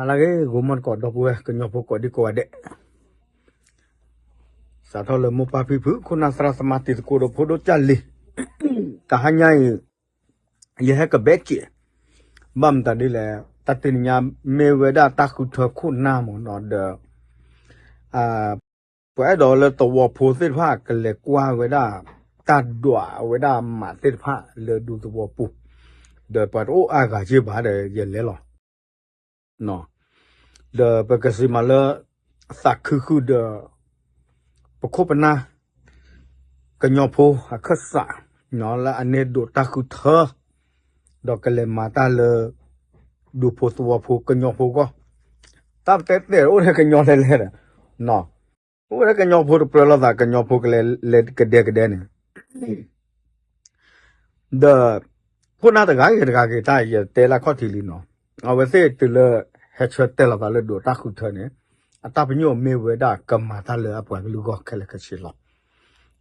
ဟါလၢအဂ့ၤ ဂီၤမီၢ်တကိး ဒီပုၢ်ဝဲၢ်ကညီဖိကိးဒံကိးဂၤဒဲး, စးထီၣ်လၢမိၢ်ပၢ်ဖံဖု ခိၣ်နၢ်သရၣ်သမါ တံၤသကိးဒီးဖိဒိၣ်ကၢ်လံၤ, တဟါညါအံၤ ယဟဲကဘဲစဲး, ဘၣ်မတၤဒ်လဲၣ်, တၢ်တနံၤညါမ့ၢ်ဝဲဒၣ်တၢ်ဃုထၢခိၣ်နၢ်မ့ၢ်နီၤဒီး ပှၤအဲၣ်ဒိးလၢသဝီဖိသ့ၣ်တဖၣ်ကလဲၤကွၢ်ဝဲဒၣ် တၢ်ဒွးဝဲဒၣ်မးသ့ၣ်တဖၣ်လၢဒူသဝီပူၤ, ဒီးပှၤတအိၣ်အါဂၤက့ဘၣ်ဒီး ယလဲၤလီၤ. ဒီးပကစံးမးလၢ သးခုဃုာ်ဒီး ပခိၣ်ပနၢ် ကညီဖိအခၢၣ်စး လၢအန့ၢ်ဒိးတၢ်ဃုထၢ ဒီးကလဲၤမၤတၢ်လၢ ဒူဖိသဝီဖိကညီဖိအဂီၢ်, တၢ်ပတဲတဲအိၣ်ထဲကညီလဲၤလဲၤဒီး အိၣ်ထဲကညီဖိတပြၢလိာ်သး ကညီဖိကလဲၤလဲၤကဒဲကဒဲန့ၣ် ဒီး ခိၣ်နၢ်တဂၤဂ့ၤတဂၤဂ့ၤ တၢ်ယတဲလၢခီၣ်ထံးလံနီၤ, အဝဲသ့ၣ်တုၤလၢ ဟဲဆၢတဲာ်လီၤသးလၢဒိးတၢ်ဃုထၢန့ၣ် အတၢ်ပညိၣ်မ့ၢ်ဝဲဒၣ်ကမၤတၢ်လၢအပှၤကလုာ်အဂီၢ်ခဲလၢာ်ခဲဆ့လီၤ.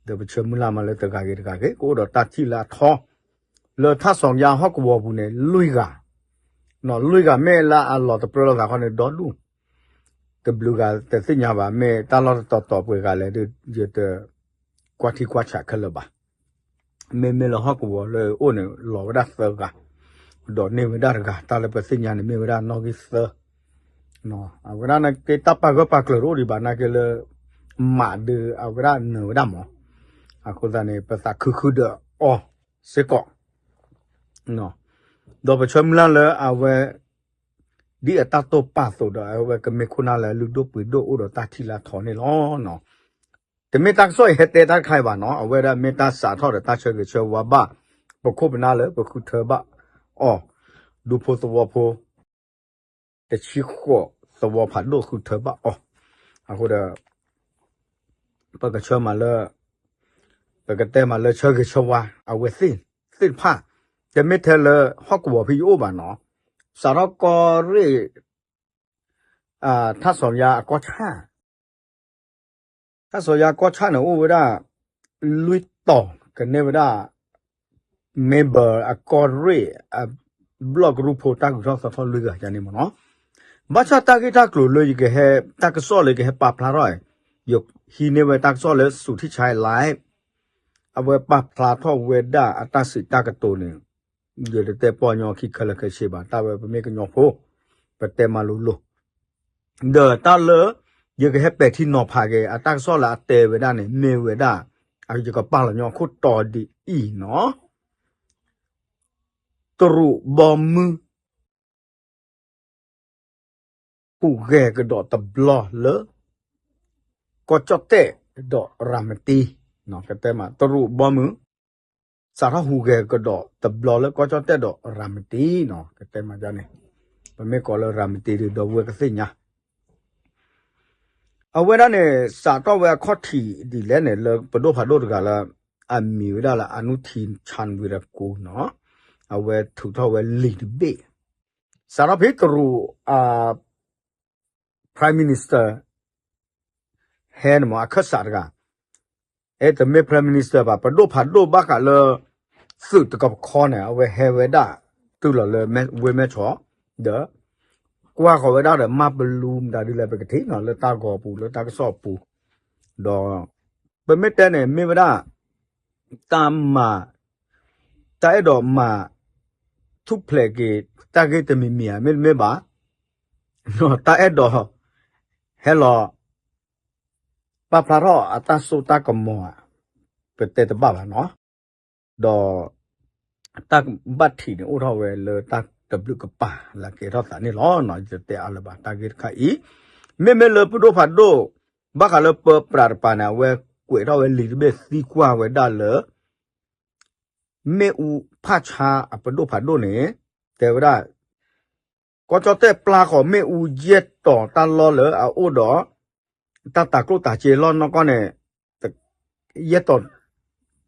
ဒီးပဆၢမုၢ်လၢ်မးလၢတဂၤဂ့ၤတဂၤဂ့ၤ ကအိၣ်ဒီးတၢ်ထံၣ်လၢအထီ လၢထၣ်စီၤယါဟီၣ်ကဝီၤပူၤန့ၣ် လွံၢ်ဂၤ, လွံၢ်ဂၤမ့ၢ်လၢအလီၤတပြၢလိာ်သးခီန့ၣ် ဒီဒူၣ် တဘျုးဂၤတသ့ၣ်ညါဘၣ် မ့ၢ်တၢ်လီၢ်တတီၤတီၤပှဲၤဂၤလဲၣ်ဒီး ယတကွၢ်ထံကွၢ်ဆးခဲလၢာ်ဘၣ်. မ့မ့ၢ်လၢဟီၣ်ကဝီၤလၢအိၣ်န့ၣ် လီၤဝဲဒၣ်သၢဂၤ, ဒီးန့ၢ်ဝဲဒၣ်တဂၤ တၢ်လၢပသ့ၣ်ညါန့ၣ် မ့ၢ်ဝဲဒၣ်နီၣ်ဂံၢ်သၢ အဝဲဒၣ်နာ်က့တၢ်ပာ်ဂၢၢ်ပာ်ကျၢၤတအိၣ်ဒံးဘၣ် နာ်က့လၢ မးဒုးအဝဲဒၣ်နၢၤဝဲဒၣ်မး, အဃိသတးန့ၣ် ပသးခုဃုာ်ဒီးအီၤစ့ၢ်ကီး ဒီးပဆၢမုၢ်လၢ်လၢအဝဲ ဒ်အတၢ်တိာ်ပာ်အသိးဒီး အဝဲကမ့ၢ်ခိၣ်နၢ်လၢအလုၢ်ဒိၣ်ပှ့ၤဒိၣ်အိၣ်ဒီးတၢ်ထံၣ်လၢအထီန့ၣ်လီၤ. တမ့ၢ်တၢ်ကစီၣ်အံၤဟဲတဲတၢ်တခါအံၤဘၣ်နီၤ အဝဲဒၣ်မ့ၢ်တၢ်စးထီၣ်ဒီးတၢ်ဆၢဂ့ၤဆၢဝါဘၣ် ပခိၣ်ပနၢ်လၢပဃုထၢဘၣ်အီၤ ဒူဖိသဝီဖိ တဆံဃိးသဝီဖးဒိၣ်ဃုထၢဘၣ်အီၤ, အဃိဒီး ပကဆၢမးလၢ ပကတဲမးလၢဆၢဂ့ၤဆၢဝါ အဝဲသ့ၣ်သ့ၣ်တဖၣ် တမ့ၢ်ထဲလၢဟီၣ်ကဝီၤဖဲယအိၣ်ဘၣ်နီၤ, စးထီၣ်ကီၢ်ရ့ၣ် ထၣ်စီၤယါအကီၢ်ဆၣ် ထၣ်စီၤယါကီၢ်ဆၣ်န့ၣ်အိၣ်ဝဲဒၣ် လွံၢ်တီၤ ကန့ၢ်ဝဲဒၣ် member အကီၢ်ရ့ၣ် အဘျီၣ်ကရူၢ်ဖိတၢ်ဂုၤထီၣ်သီထီၣ်လွံၢ်ဂၤယါန့ၣ်မ့ၢ်နီၤ, ဘၣ်ဆၣ်တၢ်ဂ့ၢ်တၢ်ကျိၤလၢယကဟဲ တၢ်ကစီၣ်လၢယကဟဲပာ်ဖျါထီၣ် ယဟံးန့ၢ်ဝဲတၢ်ကစီၣ်လၢ စူၤထံၣ်ဆါလၢ အဝဲပာ်ဖျါထီၣ်ဝဲဒၣ်အတၢ်စံးတၢ်ကတိၤန့ၣ် ယတတဲပီညါခံခဲလၢာ်ခဲဆ့ဘၣ် တၢ်ဝဲပမ့ၢ်ကညီဖိ ပတဲမၤလိၤလိၤ ဒီးတၢ်လၢ ယကဟဲပဲာ်ထံနီၤဖးက့ၤ အတၢ်ကစီၣ်လၢအတဲဝဲဒၣ်န့ၣ် မ့ၢ်ဝဲဒၣ် ယကပာ်လီၤညီခိၣ်တီဒ်အံၤနီၤ, တရူးဘီမုၢ် ဟူးဂဲၤကဒီးတဘျီလၢ ကီၢ်ကၠီၣ်တဲၣ်ဒီးရၤမတံ, ကတဲမး တရူးဘီမုၢ် စးထီၣ်ဟူးဂဲၤကဒီးတဘျီလၢကီၢ်ကၠီၣ်တဲၣ်ဒီးရၤမတံနီၤ ကတဲမးန့ၣ်, ပမ့ၢ်ကိးလၢရၤမတံဒီး ဒီပုၢ်ဝဲၢ်ကသ့ၣ်ညါ အဝဲဒၣ်န့ၣ် စးထီၣ်ဝဲအခီၣ်ထံးဒ်လဲၣ်န့ၣ် လၢပဒိၣ်ဖးဒိၣ်တဂၤလၢ အမံၤဝဲဒၣ်လၢ အနုထံၣ် ခၠၣ်ဝံၤရကူနီၤ, အဝဲထုးထီၣ်ဝဲလံာ်တဘ့ၣ်, စးထီၣ်ဖဲတရူး Prime Minister ဟဲန့ၣ်မ့ၢ်အခၢၣ်စးတဂၤ, အဲ တမ့ၢ် Prime Minister ဘၣ် ပဒိၣ်ဖးဒိၣ်ဘၣ်ဃးလၢ သုးတကပခီန့ၣ် အဝဲဟဲဝဲဒၣ် တုၤလီၤလၢဝ့ၢ်မဲၢ်ဆီး, ဒီး ကွၢ်ဃီၤဝဲဒၣ်ဒီး မၢပလူမတၤဒ်လဲၣ် ပကထံၣ်နီၤ လၢတၢ်ဂီၤပူၤ လၢတၢ်ကစီၣ်ပူၤ, ဒီး ပမ့ၢ်တဲန့ၣ် မ့ၢ်ဝဲဒၣ် တၢ်မၤ တၢ်အဲၣ်ဒိးမၤ ထူၣ်ဖျဲးက့ၤ တၢ်ဂ့ၢ်တမံၤမံၤဧါ မ့တမ့ၢ်ဘၣ် တၢ်အဲၣ်ဒိး ဟဲလီၤ ပာ်ဖျါထီၣ်အတၢ်စိတၢ်ကမီၤဧါ ပတဲတဘၣ်ဘၣ်နီၤ, ဒီး တၢ်ဘၣ်ထံးန့ၣ် အိၣ်ထီၣ်ဝဲလၢတၢ်တဘျုးကပၤ လၢကဲထီၣ်သးန့ၣ်လီၤ. ယတတဲအါလၢၤဘၣ် တၢ်ဂ့ၢ်တခါအံၤ, မ့မ့ၢ်လၢပဒိၣ်ဖးဒိၣ် ဘၣ်ဃးလၢပပြးတပၤန့ၣ် အဝဲကွဲးထီၣ်ဝဲလံာ်တဘ့ၣ်သံကွၢ်ဝဲဒၣ်လၢ မ့ၣ်အူဖးဆါအပဒိၣ်ဖးဒိၣ်န့ၣ် တဲဝဲဒၣ် ကီၢ်ကၠီၣ်တဲၣ်ပျၢ်ဃီၤမ့ၣ်အူယဲၢ်တီၤတၢ်လီၢ်လၢအအိၣ်ဒီး တၢ်တၤကျိၣ်တၤစ့လီၢ်နီၢ်ကီၢ်န့ၣ် ယဲၢ်တီၤ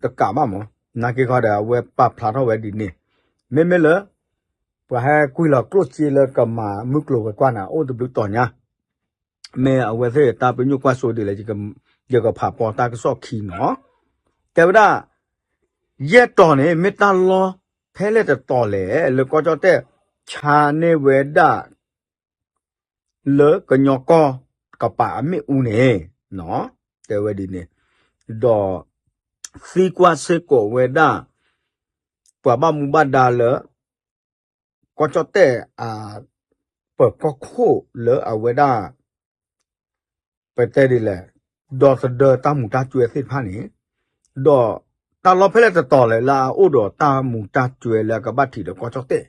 တကးဘၣ်မး, နာ်က့ခီဒီး အဝဲပာ်ဖျါထီၣ်ဝဲဒ်န့ၣ်, မ့မ့ၢ်လၢ ပှၤဟဲကွံာ်လီၤကျိၣ်စ့လၢကမၤမုၢ်ကျိၤဝဲၤကွာ်န့ၣ် အိၣ်တဘျုးတီၤညါ မ့ၢ်အဝဲသ့ၣ်တၢ်ပညိၣ်ကွၢ်စိဒ်လဲၣ် ယကဖးပီတၢ်ကစီၣ်ခံနီၤ, တဲဝဲဒၣ် ယဲၢ်တီၤန့ၣ် မ့ၢ်တၢ်လီၢ်ဖဲလဲၣ်တတီၤလဲၣ် လၢကီၢ်ကၠီၣ်တဲၣ် ဆါန့ၢ်ဝဲဒၣ် လၢကညီကီၢ်ကပၤအမ့ၣ်အူန့ၣ်, တဲဝဲဒ်န့ၣ်, ဒီးသံကွၢ်စ့ၢ်ကီးဝဲဒၣ် ပှၤဘၣ်မူဘၣ်ဒါလၢ ကီၢ်ကၠီၣ်တဲၣ် ပၢၤကီၢ်ခိၣ်လၢအဝဲဒၣ် ပတဲဒ်လဲၣ်, ဒီသဒၢတၢ်မူၤတၢ်ကွဲသ့ၣ်တဖၣ်န့ၣ်, ဒီးတၢ်လီၢ်ဖဲလဲၣ်တတီၤလဲၣ်လၢအအိၣ်ဒီးတၢ်မူၤတၢ်ကွဲလၢအကဘၣ်ထံးဒီးကီၢ်ကၠီၣ်တဲၣ်,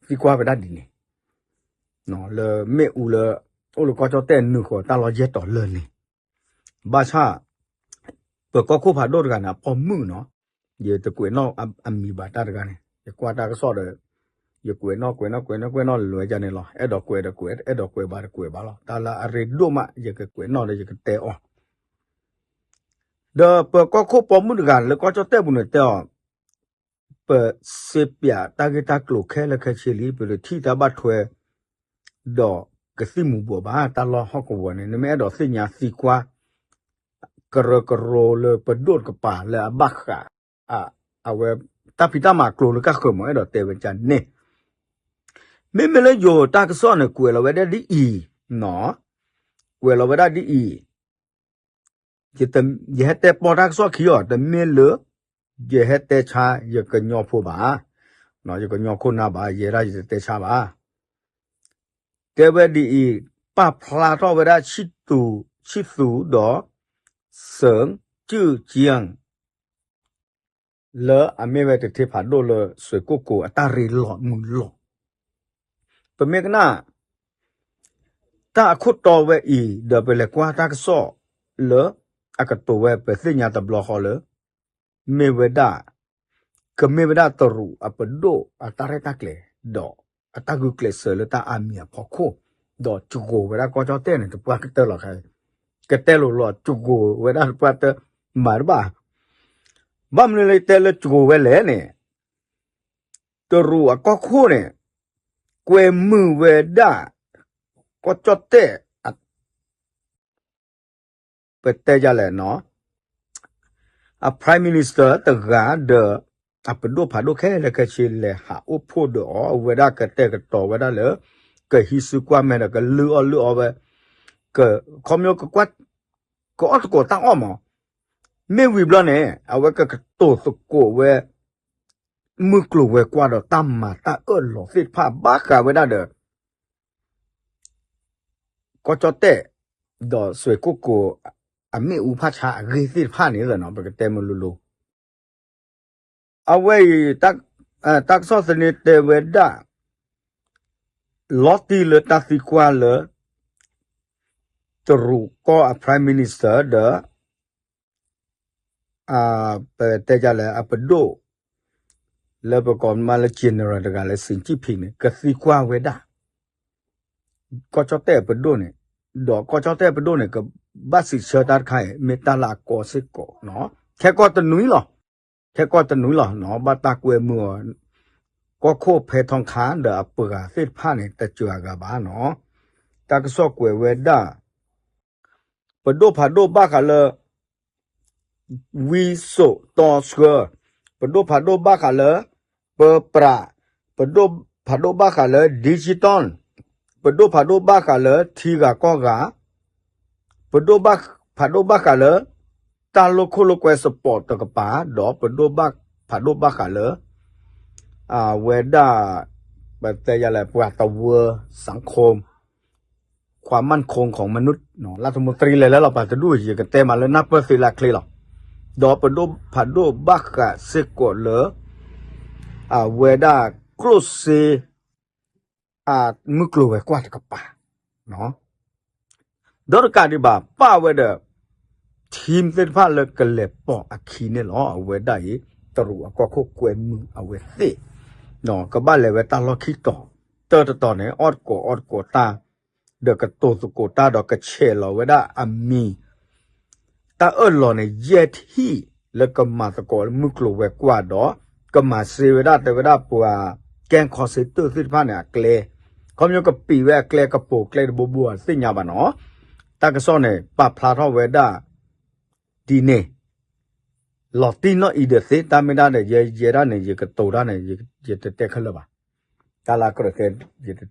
သံကွၢ်ဝဲဒၣ်ဒ်န့ၣ်, လၢမ့ၣ်အူလၢ အိၣ်လၢကီၢ်ကၠီၣ်တဲၣ်နုာ်ဃီၤတၢ်လီၢ်ယဲၢ်တီၤလၢန့ၣ်, ဘၣ်ဆၣ် ပၢၤကီၢ်ခိၣ်ဖးဒိၣ်တဂၤန့ၣ် အပိာ်မုၣ်နီၤ, ယတကွဲးနီၣ်အမံၤဘၣ်တၢ်တဂၤန့ၣ် ယကွၢ်တၢ်ကစီၣ်ဒီး ယကွဲးနီၣ်ကွဲးနီၣ်ကွဲးနီၣ်ကွဲးနီၣ်လၢာ်ဝဲဒ်န့ၣ်လီၤ. အဲၣ်ဒိးကွဲးဒီးကွဲး အဲၣ်ဒိးကွဲးဘၣ်ဒီးကွဲးဘၣ်လီၤ. တၢ်လၢအရ့ဒိၣ်မး ယကကွဲးနီၣ်ဒီးယကတဲအီၤ ဒီးပၢၤကီၢ်ခိၣ်ပိာ်မုၣ်တဂၤလၢကီၢ်ကၠီၣ်တဲၣ်ပူၤန့ၣ်တဲအီၤ, ပစ့ပၠးတၢ်ဂ့ၢ်တၢ်ကျိၤခဲလၢာ်ခဲဆ့လံ, ပတထံၣ်တၢ်ဘၣ်ထွဲ ဒီးကသံၣ်မူၤဘှီးဘၣ် တၢ်လီၢ်ဟီၣ်ကဝီၤန့ၣ် နမ့ၢ်အဲၣ်ဒိးသ့ၣ်ညါသံကွၢ် ကရၢကရိလၢပဒိၣ်တကပၤလၢအဘၣ်ဃး အဝဲ တၢ်ဖံးတၢ်မၤကျိၤလၢကဃၢၤမး အဲၣ်ဒိးတဲဝဲဒ်န့ၣ်, မ့မ့ၢ်လၢယိၤတၢ်ကစီၣ်န့ၣ် ကွဲးလီၤဝဲဒၣ်ဒ်အံၤ, ကွဲးလီၤဝဲဒၣ်ဒ်အံၤ, ယဟဲတဲပီတၢ်ကစီၣ်ခံအီၤ တမ့ၢ်လၢ ယဟဲတဲဆါယကညီဖိဘၣ်, ယကညီခိၣ်နၢ်ဘၣ် ယဲဒၣ်ယတတဲဆါဘၣ်. တဲဝဲဒ်အံၤ, ပာ်ဖျါထီၣ်ဝဲဒၣ်ဆံၣ်သူးဒီး စၢၣ်ကၠုၣ်ကၠံၣ် လၢအမ့ၢ်ဝဲတထ့ဖးဒိၣ်လၢစွ့ၣ်ကိၣ်ကိၤအတၢ်ရ့လိာ်မုာ်လိာ်, ပမ့ၢ်ကနၣ် တၢ်အခိၣ်တီဝဲအံၤ ဒီးပလဲၤကွၢ်တၢ်ကစီၣ်လၢ အကတိၤဝဲပသ့ၣ်ညါတဘျီဃီလၢ မ့ၢ်ဝဲဒၣ် ကမ့ၢ်ဝဲဒၣ်တရူးအပဒိၣ်အတၢ်ရဲၣ်တၢ်ကျဲၤ ဒီးအတၢ်ဂုာ်ကျဲးစၢးလၢတၢ်အါမံၤအဖီခိၣ်, ဒီးကၠိၤဝဲဒၣ်ကီၢ်ကၠီၣ်တဲၣ်န့ၣ် တပှၢ်ကတၢၢ်လီၤ. ကတဲလိၤလိၤ ကၠိၤဝဲဒၣ်တပှၢ်တၢၢ်မးတဘၣ်. ဘၣ်မနုၤလၢတဲလၢကၠိၤဝဲလဲၣ်န့ၣ်, တရူးအကီၢ်ခိၣ်န့ၣ် ကွဲမုာ်ဝဲဒၣ် ကီၢ်ကၠီၣ်တဲၣ် ပတဲယလဲၣ်နီၤ, အ Prime Minister တဂၤဒီး အပဒိၣ်ဖးဒိၣ်ခဲလၢာ်ခဲဆ့လဲၤဟးအိၣ်ဖှိၣ်ဒီးအီၤ အဝဲဒၣ်ကတဲာ်ကတီၤဝဲဒၣ်လၢ ကဟံးစုကွၢ်မဲာ်ဒီးကလုၢ်အီၣ်လုၢ်အီဝဲ က ခီဖျိကကွၢ် ကအီၣ်သကိးတၢ်အီၣ်မး, မ့ၢ်ဝံၤဘျီန့ၣ် အဝဲကကတိၤသကိးဝဲ မုၢ်ကျိၤဝဲၤကွာ်ဒီးတၢ်မၤတၢ်အၢၣ်လီၤသ့ၣ်တဖၣ် ဘၣ်ဃးဝဲဒၣ်ဒီး ကီၢ်ကၠီၣ်တဲၣ် ဒီးစွ့ၣ်ကိၣ်ကိၤ အမ့ၣ်အူဖးဆါအဂ့ၢ်သ့ၣ်တဖၣ်န့ၣ်လီၤနီၤ ပကတဲမ့ၢ်လိၤလိၤ, အဝဲအံၤ တၢ်ကစီၣ်သန့တဲဝဲဒၣ် လီၤတံၢ်လၢတၢ်သံကွၢ်လၢ တရူးကီၢ်အ Prime Minister ဒီး ပတဲယလဲၣ် အပဒိၣ် လၢပကိးမးလၢ General တဂၤလၢ စံၣ်ကၠံၣ်ဖံးန့ၣ် ကသံကွၢ်ဝဲဒၣ် ကီၢ်ကၠီၣ်တဲၣ်အပဒိၣ်န့ၣ်, ဒီးကီၢ်ကၠီၣ်တဲၣ်အပဒိၣ်န့ၣ် ကဘၣ်စံးဆၢတၢ်တခါအံၤ မ့ၢ်တၢ်လၢအကီစ့ၢ်ကီးနီၤ, ခဲကီၢ်တနွံလီၤ, ခဲကီၢ်တနွံလီၤနီၤ ဘၣ်တၢ်ကွဲမုာ်အီၤ ကီၢ်ခိၣ်ဖဲထီခါဒီးအပှၤသ့ၣ်တဖၣ်န့ၣ် တစှၤအဂၤဘၣ်နီၤ, တၢ်ကစီၣ်ကွဲးဝဲဒၣ် ပဒိၣ်ဖးဒိၣ်ဘၣ်ဃးလၢ ဝံစိာ်တီဆှၢ, ပဒိၣ်ဖးဒိၣ်ဘၣ်ဃးလၢ ပၢပြး, ပဒိၣ်ဖးဒိၣ်ဘၣ်ဃးလၢ digital, ပဒိၣ်ဖးဒိၣ်ဘၣ်ဃးလၢထံဂၤကီၢ်ဂၤ, ပဒိၣ်ဖးဒိၣ်ဘၣ်ဃးလၢ တၢ်လိာ်ခိၣ်လိာ်ကွဲ support တကပၤ, ဒီးပဒိၣ်ဖးဒိၣ်ဘၣ်ဃးလၢ အဝဲဒၣ် ပတဲယလဲၣ် ပှၤတဝၢ စၣ်ခိၣ် ความมั่นคงของมนุษย์ လၢထမူတြံလဲၤလဲၣ်လီၤ ပှၤတဒူၣ် ယကတဲမးလၢနၢ်ပၢၢ်သ့လၢအချ့လီၤ, ဒီးပဒိၣ်ဖးဒိၣ်ဘၣ်ဃးစ့ၢ်ကီးလၢ အဝဲဒၣ်ကျိၣ်စ့ အမုၢ်ကျိၤဝဲၤကွာ်တကပၤ ဒီးတကးဒံးဘၣ် ပာ်ဝဲဒီး team သ့ၣ်တဖၣ်လၢကလဲၤပိာ်အခံန့ၣ်လီၤ. အဝဲဒၣ်အံၤ တရူးအကီၢ်ခိၣ်ကွဲမုာ်အဝဲသ့ၣ် ကဘၣ်လဲၤဝဲတၢ်လီၢ်ခံတီၤ တၢတတီၤန့ၣ် အီၣ်တကိးအီတကိးတၢ် ဒီးကတိၤသကိးတၢ်ဒီးကဆဲးလီၤဝဲဒၣ်အမံၤ တၢ်အၢၣ်လီၤန့ၣ် ယဲၢ်ထံၣ်လၢကမၤသကိးမုၢ်ကျိၤဝဲၤကွာ်ဒီး ကမၤစ့ဝဲဒၣ်တဲဝဲဒၣ်ပှၤ ကဲခီစ့တၢၣ်သ့ၣ်တဖၣ်န့ၣ်အကျဲ ခီဖျိကပံာ်ဝဲအကျဲကပိာ်ကျဲတဘိဘိသ့ၣ်ညါဘၣ်နီၤ. တၢ်ကစီၣ်န့ၣ် ပာ်ဖျါထီၣ်ဝဲဒၣ် ဒ်န့ၣ် လီၤတံၢ်နီၣ်အံၤဒီးသ့ တၢ်မ့ၢ်ဒၣ်ဒီး ယဲယဲဒၣ်န့ၣ် ယကတိၤတၢ်န့ၣ် ယတတဲခဲလၢာ်ဘၣ်. တၢ်လၢကြၢးကဲ ယတ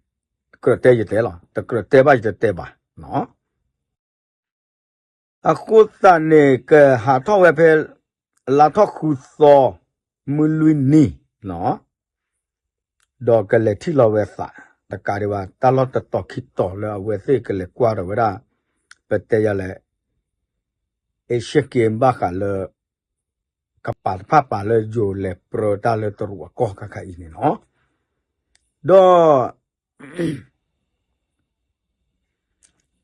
ကြၢးတဲယတဲလီၤ, တကြၢးတဲဘၣ်ယတတဲဘၣ်နီၤ. အဃိသတးန့ၣ် ကဟးထီၣ်ဝဲဖဲ လါထီၣ်ဃုသီ မုၢ်လွံၢ်နံၤနီၤ, ဒီးကလဲၤထံၣ်လီၤဝဲသး တကးဒံးဘၣ် တၢ်လီၢ်တတီၤခံတီၤလၢအဝဲသ့ၣ်ကလဲၤကွၢ်ဒီးဝဲဒၣ် ပတဲယၤလဲၣ် Asian Game ဘၣ်ဃးလၢ ကပၤတဖၣ်ပာ်လၢယိၤလဲၤပြၢတၢ်လၢတရူးအကီၢ်ခါခါအံၤန့ၣ်လီၤ. ဒီး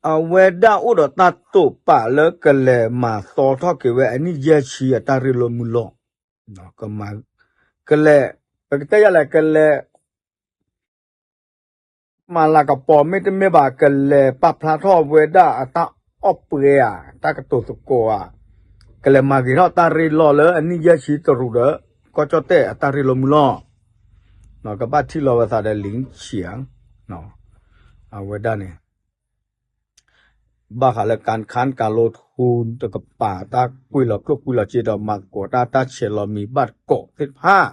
အဝဲဒၣ်အိၣ်ဒီးတၢ်တိာ်ပာ်လၢကလဲၤမၤသီထီၣ်က့ၤဝဲအနံၣ်ယဲၢ်ဆံအတၢ်ရ့လိာ်မုာ်လိာ်, ကလဲၤ, ပကတဲယၤလဲၣ် ကလဲၤ မၤလၤကပီၤမ့တမ့ၢ်ဘၣ် ကလဲၤပာ်ဖျါထီၣ်ဝဲဒၣ်အတၢ်အီၣ်ပှဲၤဧါ တၢ်ကတိၤသကိးဧါ, ကလဲၤမၤဂ့ၤထီၣ်တၢ်ရ့လိာ်လၢအနံၣ်ယဲၢ်ဆံတရူးဒီး ကီၢ်ကၠီၣ်တဲၣ်အတၢ်ရ့လိာ်မုာ်လိာ်, ကဘၣ်ထံၣ်လီၤဝဲသးဒီး လံဆံးဧါ, အဝဲဒၣ်န့ၣ် ဘၣ်ဃးလၢ การค้าการลงทุน တကပၤ တၢ်ကွံာ်လီၤကျိၣ်ကွံာ်လီၤစ့ဒီး မၤသကိးတၢ်တၢ်ဆဲးလီၤမံၤဘၣ်တကိးသ့ၣ်တဖၣ်,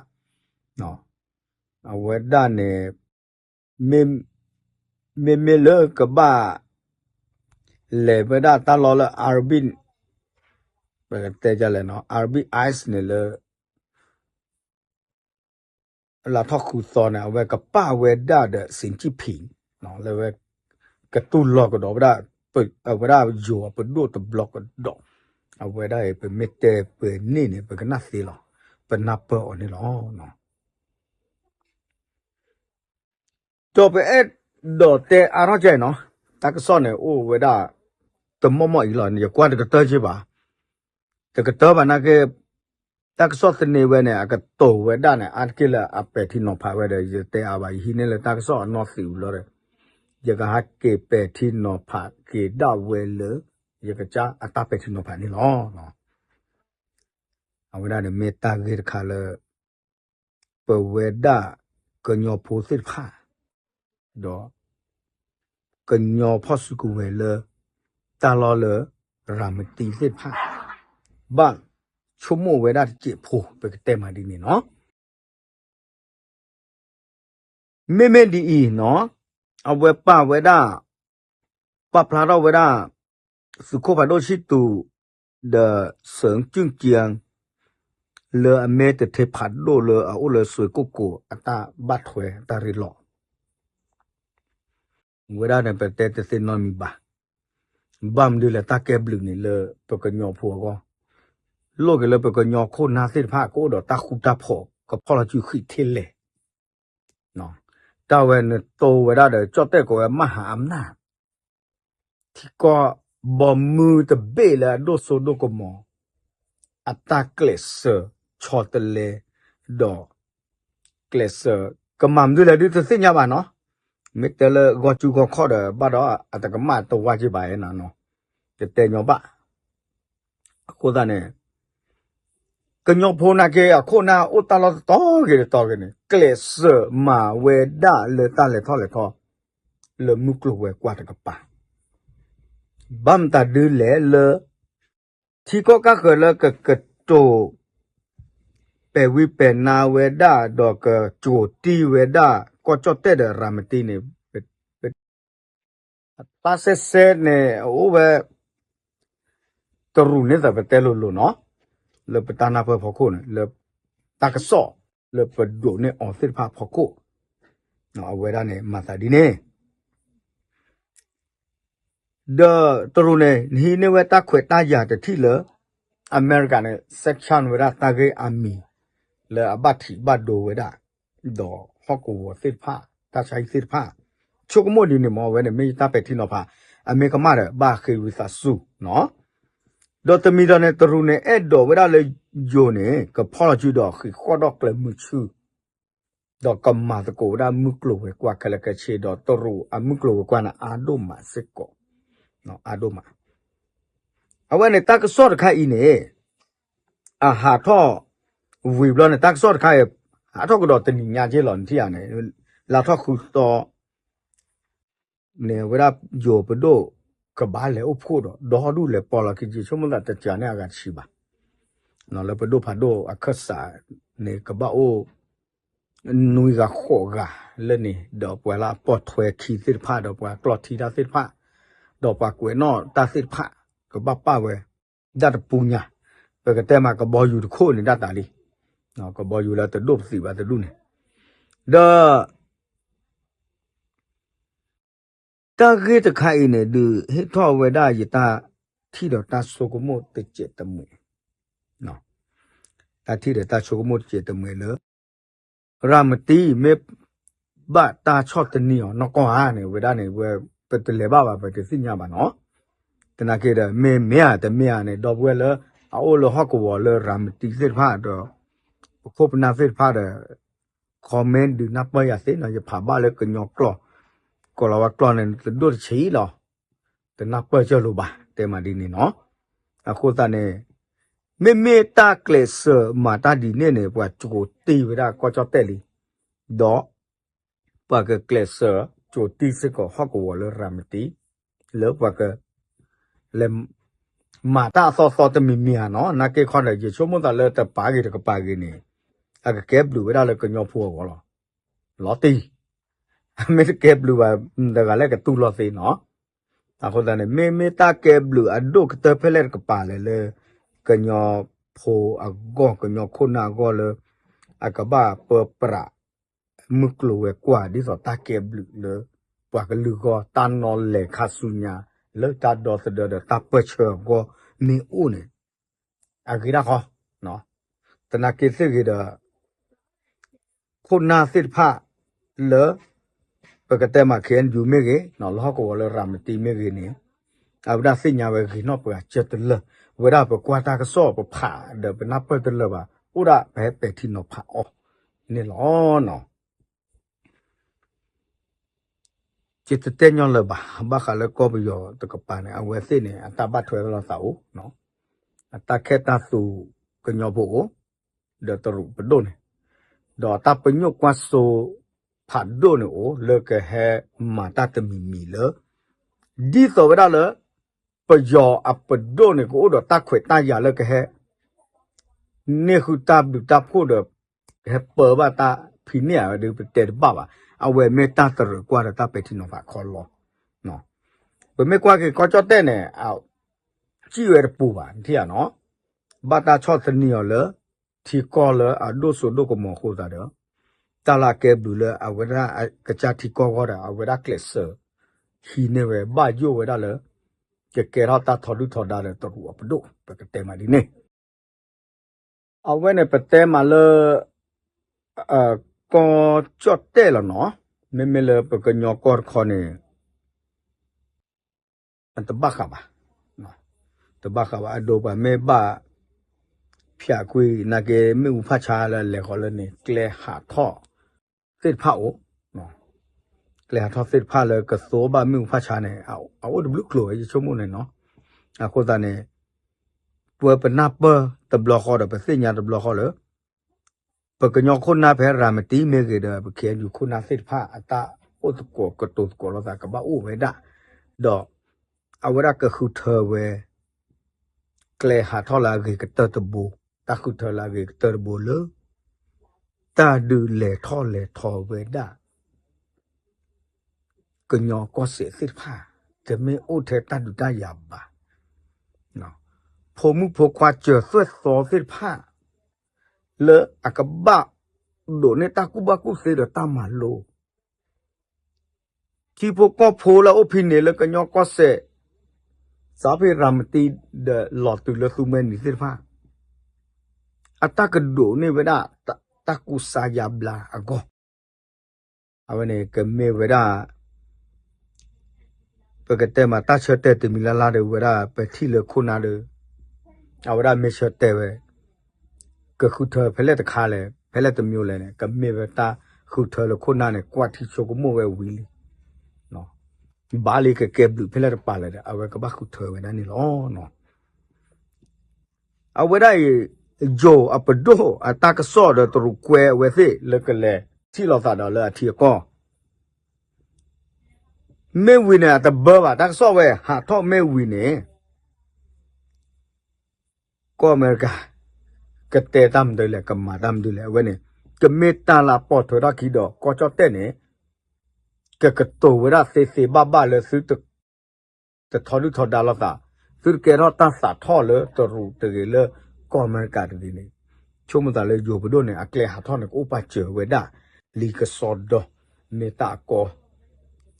အဝဲဒၣ်န့ၣ် မ့မ့ၢ်လၢကဘၣ် လဲၤဝဲဒၣ်တၢ်လီၢ်လၢ Arabic ပကတဲလဲၣ်နီၤ Arabic ICE န့ၣ်လၢ လါထီၣ်ဃုသီန့ၣ် အဝဲကပာ်ဝဲဒၣ်ဒီး စံၣ်ကၠံၣ်ဖံၣ် လၢဝဲ ကတူၢ်လိာ်ကဒီးဝဲဒၣ် အဝဲဒၣ်ယိၤအပဒိၣ်တဘျီကဒီး, အဝဲဒၣ်အံၤ ပမ့ၢ်တဲပှဲၤန့ၣ်န့ၣ် ပကနၣ်သ့လီၤ, ပနၢ်ပၢၢ်အီၤန့ၣ်လီၤ. ဒီးပအဲၣ်ဒိးတဲအါထီၣ်ကဲနီၤ, တၢ်ကစီၣ်န့ၣ်အိၣ်ဝဲဒၣ် တမီၢ်မီၢ်အံၤလီၤ, ယကွၢ်တကတၢၢ်က့ဘၣ်, တကတၢၢ်ဘၣ်နာ်က့ တၢ်ကစီၣ်သန့ဝဲန့ၣ် အကတိၤဝဲဒၣ်န့ၣ် အါတက့ၢ်လၢအပဲာ်ထံနီၤဖးဝဲဒီး ယတဲအါဘၣ် ယဟံးန့ၢ်လၢတၢ်ကစီၣ်အနီၢ်သံးဘျီဒီး ယကဟးက့ၤပဲာ်ထံနီၤဖးက့ၤဒၣ်ဝဲလၢ ယကစၢ်အတၢ်ပဲာ်ထံနီၤဖးန့ၣ်လီၤ. အဝဲဒၣ်န့ၣ်မ့ၢ်တၢ်ဂ့ၢ်တခါလၢ ပဝဲဒၣ်ကညီဖိသ့ၣ်တဖၣ် ဒီး ကညီဖီၣ်စုကဝဲၤလၢ တၢ်လီၢ်လၢ ရၤမတံသ့ၣ်တဖၣ် ဘၣ်ဆိကမိၣ်ဝဲဒၣ်တစဲးဖိ ပကတဲမးဒ်န့ၣ်နီၤ. မ့မ့ၢ်ဒ်အံၤနီၤ, အဝဲပာ်ဝဲဒၣ် ပာ်ဖျါထီၣ်ဝဲဒၣ် သုးခိၣ်ဖးဒိၣ်ဆံၣ်သူး ဒီး စၢၣ်ကၠူၣ်ကၠံ လၢအမ့ၢ်တထ့ဖးဒိၣ်လၢအအိၣ်လၢစွ့ၣ်ကိၣ်ကိၤအတၢ်ဘၣ်ထွဲတၢ်ရ့လိာ် ဝဲဒၣ်န့ၣ် ပတဲတသ့နီတမံၤဘၣ်. ဘၣ်မနုၤလဲၣ်တၢ်ကဲဘျုးန့ၣ်လၢပကညီဖိအဂီၢ်, လိၣ်က့ၤလၢပကညီခိၣ်နၢ်သ့ၣ်တဖၣ် ကအိၣ်ဒီးတၢ်ဃူတၢ်ဖိး ကဖီၣ်လီၤစုဃံးထဲလဲၣ် တၢ်ဝဲနတိဝဲဒၣ်ဒီး ကၠီၣ်တဲၣ်ကီးဝဲမၢ်ဟးအမနၢ် ထံကီၢ်ဘီမုၢ်တဘ့ၣ်လၢအဒိၣ်စိဒိၣ်ကမီၤ အတၢ်ကျဲးစၢးဆီတလဲ ဒီး ကျဲးစၢး ကမၤမနုၤလဲၣ်ဒုးတသ့ၣ်ညါဘၣ်နီၤ, မ့ၢ်တဲလၢဂီၢ်စုဂီၢ်ခီၣ်ဒီး ဘၣ်ဒီးအတကမၣ်တဝါက့ဘၣ်နီၤ, တတဲညီဘၣ်. အဃိသတးန့ၣ် ကညီဖိနာ်က့ အခိၣ်နၢ်အိၣ်တၢ်လီၢ်တတီၤဂ့ၤတတီၤဂ့ၤန့ၣ် ကျဲးစၢးမၤဝဲဒၣ်လၢတၢ်လဲၤထီၣ်လဲၤထီ လၢမုၢ်ကျိၤဝဲၤကွာ်တကပၤ, ဘၣ်မတၤဒုလဲၣ်လၢ ထံကီၢ်ကၢ်ဃၢၤလၢကကတိၤ ပဲာ်ဝံၤပဲာ်နါဝဲဒၣ် ဒီးကကိးတံၢ်ဝဲဒၣ် ကီၢ်ကၠီၣ်တဲၣ်ဒီးရၤမတံန့ၣ် အတၢ်စဲစဲန့ၣ် အအိၣ်ဝဲ တရူးန့ၣ်သပတဲလိၤလိၤနီၤ, လၢပတၢ်နၢ်ပၢၢ်ဖီခိၣ်န့ၣ် လၢတၢ်ကစီၣ်လၢပဒိးန့ၢ်အီၤသ့ၣ်တဖၣ်ဖီခိၣ်, အဝဲဒၣ်န့ၣ်မၤသးဒ်န့ၣ် ဒီးတရူးန့ၣ် နဟံးန့ၢ်ဝဲတၢ်ခွဲးတၢ်ယာ်တထံၣ်လၢ အမဲရကၤန့ၣ် sanction ဝဲဒၣ်တၢ်ဂ့ၢ်အါမံၤ လၢအဘၣ်ထံးဘၣ်ဒိဝဲဒၣ် ဒီးဟီၣ်ကဝီၤသ့ၣ်တဖၣ် တၢ်ဆါဟံၣ်သ့ၣ်တဖၣ် ဆိကမိၣ်ဒ်န့ၣ်မ့ၢ် အဝဲန့ၣ်မ့ၢ်ယတၢ်ပဲာ်ထံနီၤဖး, အမ့ၢ်ကမၣ်ဒီး ဘၣ်ဃ့ဝံသးစူၤနီၤ. ဒီးတမံၤဒီးန့ၣ် တရူးန့ၣ် အဲၣ်ဒိးဝဲဒၣ်လၢယိၤန့ၣ် ကဖီၣ်လီၤစုဒီးဃံးဃီၣ်ဒီၣ်ကျဲမုၢ်ဆူၣ် ဒီးကမၤသကိးဝဲဒၣ်မုၢ်ကျိၤဝဲၤကွာ်ခဲလၢာ်ခဲဆ့ ဒီးတရူးအမုၢ်ကျိၤဝဲၤကွာ်န့ၣ် အါဒိၣ်မးစ့ၢ်ကီး, အါဒိၣ်မး. အဝဲန့ၣ်တၢ်ကစီၣ်တခါအံၤန့ၣ် အဟးထီၣ်ဝံၤဘျီန့ၣ် တၢ်ကစီၣ်တခါအံၤ ဟးထီၣ်ကဒီးတနံၤညါက့လီၤ နထံၣ်ဧါန့ၣ် လါထီၣ်ဃုသီ န့ၣ် ဝဲဒၣ်ယိၤပဒိၣ် ကဘၣ်လဲၤအိၣ်ဖှိၣ်ဒီး ဒီဒူၣ်လဲၤပိာ်လီၤခံက့ ဆိကမိၣ်သးတစှၤန့ၢ်အဂၤတဆံဘၣ်, လၢပဒိၣ်ဖးဒိၣ်အခၢၣ်စးန့ၣ် ကဘၣ်အိၣ် နွံဂၤဃိးဂၤလၢန့ၣ် ဒီးပှၤလၢအပိာ်ထွဲခံသ့ၣ်တဖၣ် ဒီးပှၤကျီၢ်ထံတၢ်သ့ၣ်တဖၣ် ဒီးပှၤကွဲးနီၣ်တၢ်သ့ၣ်တဖၣ် ကဘၣ်ပာ်ဝဲ ဒၣ်တပူၤညါ, ပကတဲမးကဘီယူၤတခိၣ်န့ၣ်ဒၣ်တၢ်လံ, ကဘီယူၤလၢတဒိၣ်ပသံးဘၣ်တဒူၣ်န့ၣ်, ဒီး တၢ်ဂ့ၢ်တခါအံၤန့ၣ် ဒုးဟ့ၣ်ထီၣ်ဝဲဒၣ်ယတၢ်ထံၣ်ဒီးတၢ်ဆိကမိၣ်တစဲးတမှဲး, တၢ်ထံၣ်ဒီးတၢ်ဆိကမိၣ်တစဲးတမှဲးလၢ ရၤမတံ မ့ၢ်ဘၣ်တၢ်ဆီၣ်သနံးအီၤနီၢ်ကီၢ်ဧါန့ၣ် ဝဲဒၣ်န့ၣ် ဝဲပတလဲၤဘၣ်ဘၣ် ပတသ့ၣ်ညါဘၣ်နီၤ, သနာ်က့ဒီး မ့ၢ်မ့ၢ်ဧါတမ့ၢ်ဧါန့ၣ် ဒီပုၢ်ဝဲၢ်လၢ အအိၣ်လၢဟီၣ်ကဝီၤလၢရၤမတံသ့ၣ်တဖၣ်ဒီး ပခိၣ်ပနၢ်သ့ၣ်တဖၣ်ဒီး comment ဒုးနၢ်ပၢၢ်ယၤသ့နီၤ, ယဖးဘၣ်လၢကညီကျိာ်, ကိးလီၤဝဲကျိာ်န့ၣ် တဒိၣ်တဆံးလီၤ, တနၢ်ပၢၢ်ကၢၢ်လိာ်ဘၣ် တဲမးဒ်န့ၣ်နီၤ, အဃိသတးန့ၣ် မ့မ့ၢ်တၢ်ကျဲးစၢးမၤတၢ်ဒ်န့ၣ်န့ၣ် ပှၤကကိးတ့ၢ်ဝဲဒၣ်ကီၢ်ကၠီၣ်တဲၣ်လံ, ဒီး ပှၤကကျဲးစၢးကိးတ့ၢ်စ့ၢ်ကီးဟီၣ်ကဝီၤလၢရၤမတံ, လၢပှၤက လဲၤ မၤတၢ်အသီသီတမံၤမံၤဧါနီၤ, နာ်က့ခီဒီး ယဆိကမိၣ်သးလၢတပာ်ဂ့ၤတကပၤဂ့ၤန့ၣ် အကကဲဘျုးဝဲဒၣ်လၢကညီဖိအဂီၢ်လီၤ, လီၤတံၢ်, မ့ၢ်တကဲဘျုးဘၣ် တဂၤလၢကတူၢ်လိာ်သ့နီၤ, အဃိသတးန့ၣ် မ့မ့ၢ်တၢ်ကဲဘျုးအဒိၣ်ကတၢၢ်ဖဲလဲၣ်တကပၤလဲၣ်လၢ ကညီဖိအဂီၢ် ကညီခိၣ်နၢ်အဂီၢ်လၢ အကဘၣ်ပၢပြး မုၢ်ကျိၤဝဲၤကွာ် ဒ်သိးတၢ်ကဲဘျုးလၢ ပှၤကလုာ်အဂီၢ် တၢ်နီၤလဲၤခါဆူညါ လၢတၢ်ဒီသဒၢဒီးတၢ်ပၢၢ်ဆၢအဂီၢ်မ့ၢ်အိၣ်န့ၣ် အဂ့ၤဒၣ်ဃီ, သနာ်က့သ့ၣ်ဂ့ၤဒီး ခိၣ်နၢ်သ့ၣ်တဖၣ်လၢ ပကတဲမး ခ့ၣ်အဲၣ်ယူၣ်မ့ၢ်ဂ့ၤ, လၢဟီၣ်ကဝီၤလၢရၤမတံမ့ၢ်ဂ့ၤန့ၣ် အဝဲဒၣ်သ့ၣ်ညါဝဲဂ့ၤနီၣ်ပှၤကၢၢ်တလၢာ်, ဝဲဒၣ်ပကွၢ်တၢ်ကစီၣ်ပဖးဒီးပနၢ်ပၢၢ်တလၢာ်ဘၣ်, အိၣ်ဒၣ်ပဟဲပဲာ်ထံနီၤဖးအီၤန့ၣ်လီၤ. ယတတဲညီလၢၤဘၣ်, ဘၣ်ဃးလၢကီၢ်ပယီၤတကပၤန့ၣ် အဝဲသ့ၣ်န့ၣ် အတၢ်ဘၣ်ထွဲလိာ်သးအိၣ်, အတၢ်ခဲတၢ်သူကညီဖိအိၣ်, ဒီးတရူးပဒိၣ်န့ၣ်, ဒီးတၢ်ပညိၣ်ကွၢ်စိဖးဒိၣ်န့ၣ်အိၣ် လၢကဟဲမၤတၢ်တမံၤမံၤလၢ ဒ်သိးဝဲဒၣ်လၢ ပယီၤအပဒိၣ်န့ၣ် ကအိၣ်ဒီးတၢ်ခွဲးတၢ်ယာ်လၢကဟဲ န့ၢ်ဃုာ်တၢ်ဘျုးတၢ်ဖှိၣ်ဒီး ကဟဲပၢဘၣ်တၢ်ဖံးန့ၢ်ဧါ ဒုးပတဲတဘၣ်ဘၣ်, အဝဲမ့ၢ်တၢ်တရူးကွၢ်ဒီးတၢ်ပဲာ်ထံနီၤဖးခီလီၤ. ပမ့ၢ်ကွၢ်က့ၤကီၢ်ကၠီၣ်တဲၣ်န့ၣ် အစံၣ်ဝဲတပူၤဘၣ် နထံၣ်ဧါနီၤ, ဘၣ်တၢ်ဆီၣ်သနံးအီၤလၢ ထံကီၢ်လၢအဒိၣ်စိဒိၣ်ကမီၤအဃိသတးဒီး တၢ်လၢအကဲဘျုးလၢအဝဲဒၣ်ကစၢ်ထံကီၢ်အဂီၢ်ဒီး အဝဲဒၣ်ကျဲးစၢး ဟံးန့ၢ်ဝဲဘၣ်ယိၣ်ဝဲဒၣ်လၢ ကကဲထီၣ်တၢ်ထီဒုၣ်ထီဒါဒီးတရူးအပဒိၣ် ပကတဲမးဒ်န့ၣ် အဝဲန့ၣ်ပတဲမးလၢ ကီၢ်ကၠီၣ်တဲၣ်လီၤနီၤ, မ့မ့ၢ်လၢပကညီကီၢ်တခီန့ၣ် တဘၣ်ဃးဘၣ်, တဘၣ်ဃးဘၣ် အဒိပှၤမ့ၢ်ဘၣ် ဖၠးကွံာ် နာ်က့မ့ၣ်အူဖးဆါလၢလဲၤဃီၤလၢန့ၣ် ကျဲဟးထီၣ်သ့ၣ်တဖၣ်အိၣ်, ကျဲဟးထီၣ်သ့ၣ်တဖၣ်လၢကသိဘၣ်မ့ၣ်အူဖးဆါန့ၣ် အအိၣ်တဘျုးကျိၤဝဲ ယဆိကမိၣ်န့ၣ်နီၤ, အဃိသတးန့ၣ် ပဝဲပနၢ်ပၢၢ်တဘျီဃီဒီး ပသ့ၣ်ညါတဘျီဃီလၢ ပကညီခိၣ်နၢ်ဖဲရၤမတံမ့ၢ်ဂ့ၤဒီး ပ ခ့ၣ်အဲၣ်ယူၣ် ခိၣ်နၢ်သ့ၣ်တဖၣ် အတၢ်အိၣ်သကိးကတိၤသကိးလိာ်သးကဘၣ်အိၣ်ဝဲဒၣ်, ဒီးအဝဲဒၣ်ကဃုထၢဝဲ ကျဲဟးထီၣ်လၢအဂ့ၤကတၢၢ်တဘိ, တၢ်ဃုထၢလၢအဂ့ၤကတၢၢ်တဘိလၢ တၢ်ဒုးလဲၤထီၣ်လဲၤထီဝဲဒၣ် ကညီကီၢ်စဲၣ်သ့ၣ်တဖၣ် တမ့ၢ်အိၣ်ထဲတၢ်ဒုးတၢ်ယၤဘၣ်. ဖိမုၣ်ဖိခွါစၢၤသွဲၣ်သီသ့ၣ်တဖၣ် လၢအကဘၣ်ဒိးန့ၢ်တၢ်ကူၣ်ဘၣ်ကူၣ်သ့ဒီးတၢ်မၤလိ ထံဖိကီၢ်ဖိလၢအအိၣ်ဖဲန့ၣ်လၢကညီကီၢ်စဲၣ် စးဖဲရၤမတံဒီးလီၤတုၤလၢသူမွဲနံၤသ့ၣ်တဖၣ် အတၢ်ကဒိးန့ၢ်ဝဲဒၣ် တၢ်ကူစါယါဘျါအဂီၢ် အဝဲန့ၣ်ကမ့ၢ်ဝဲဒၣ် ပကတဲမးတၢ်ဆၢတဲာ်တမံၤလၢ်လၢ်ဒီး ဝဲဒၣ်ပထံၣ်လၢခိၣ်နၢ်ဒီး အဝဲဒၣ်မ့ၢ်ဆၢတဲာ်ဝဲ ကဃုထၢဖဲလဲၣ်တခါလဲၣ် ဖဲလဲၣ်တမျိုးလဲၣ်န့ၣ် ကမ့ၢ်ဝဲတၢ်ဃုထၢလၢခိၣ်နၢ်န့ၣ် ကွၢ်ထံဆိကမိၣ်ဝဲဝံၤလံ ဘၣ်လံကကဲဘျုးဖဲလဲၣ်တကပၤလဲၣ်ဒီး အဝဲကဘၣ်ဃုထၢဝဲဒၣ်န့ၣ်လီၤ. အဝဲဒၣ်အံၤ ယိၤအပဒိၣ်အတၢ်ကစီၣ်ဒီးတရူးကွဲအဝဲသ့ၣ်လၢကလဲၤထံၣ်လိာ်သးဒီးလၢအထံအကီၢ် မ့ၢ်ဝံၤန့ၣ် အတဘၢဘၣ် တၢ်ကစီၣ်ဝဲ ဟးထီၣ်မ့ၢ်ဝံၤန့ၣ် ကီၢ်အမဲရကၤ ကတဲတၢ်မနုၤလဲၣ် ကမၤတၢ်မနုၤလဲၣ် အဝဲန့ၣ် ကမ့ၢ်တၢ်လၢအပိာ်ထွဲထီၣ်ခံဒီး ကီၢ်ကၠီၣ်တဲၣ်န့ၣ် ကကတိၤဝဲဒၣ်သ့သ့ဘၣ်ဘၣ်လၢသု တထီဒုၣ်ထီဒါလိာ်သး, သုတကဲထီၣ်တၢ်သးထီၣ်လၢတရူးတဂ့ၤ လၢကီၢ်အမဲရကၤတဂ့ၤန့ၣ်, ဆိကမိၣ်သးလၢယိၤပဒိၣ်န့ၣ် အကျဲဟးထီၣ်န့ၣ် ကအိၣ်ပာ်စၢၤဝဲဒၣ် လံာ်ကစီဒီ မ့ၢ်တၢ်အကီ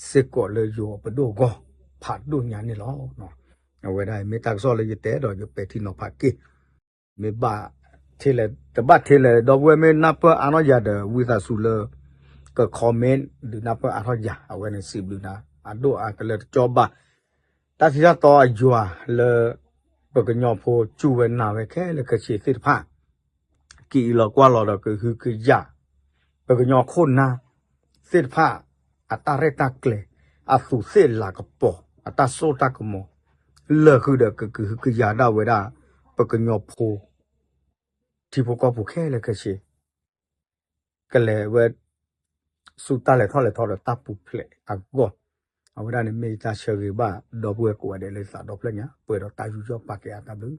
စ့ၢ်ကီးလၢယိၤပဒိၣ်အဂီၢ် ဖးဒိၣ်ညါန့ၣ်လီၤ. အဝဲဒၣ်အံၤမ့ၢ်တၢ်ကစီၣ်လၢယတဲဒီး ယပဲာ်ထံနီၤဖးက့ၢ် မ့ၢ်ဘၣ် တဘၣ်ထဲလဲၣ် ဒီပုၢ်ဝဲၢ်မ့ၢ်နၢ်ပၢၢ်အါထီၣ်ယၤဒီး ဝံသးစူၤလၢ က comment ဒုးနၢ်ပၢၢ်အါထီၣ်ယၤ အဝဲန့ၣ်စံးဘျုးနၤ အဒိၣ်အါကလၢာ်တကၠီဘၣ် တၢ်ထံၣ်တၢ်တီအယွၤလၢ ပကညီဖိစူၢ်ဝဲနာ်ဝဲခဲလၢာ်ခဲဆ့သ့ၣ်တဖၣ် ကအံးလီၤကွၢ်လီၤဒီးကဟုကယာ် ပကညီခိၣ်နၢ်သ့ၣ်တဖၣ် အတၢ်ရဲၣ်တၢ်ကျဲၤ အသူးသ့ၣ်လၤကပီၤ အတၢ်စိတၢ်ကမီၤ လၢာ်ဃုာ်ဒီးကကဟုကယာ်ဒၣ်ဝဲဒၣ် ပကညီဖိ ထံဖိကီၢ်ဖိခဲလၢာ်ခဲဆ့ ကလဲၤဝဲ ဆူတၢ်လဲၤထီၣ်လဲၤထီဒီးတၢ်ပူၤဖျဲးအဂီၢ် အဝဲဒၣ်န့ၣ်မ့ၢ်ယတၢ်ဆၢဂ့ၤဘၣ် ဒီပုၢ်ဝဲၢ်ကိးဂၤဒဲးလၢယသးဒီဖျၢၣ်ညါ ပှဲၤဒီးတၢ်ယူးယီၣ်ပာ်ကဲအါတၢ်ဘျုး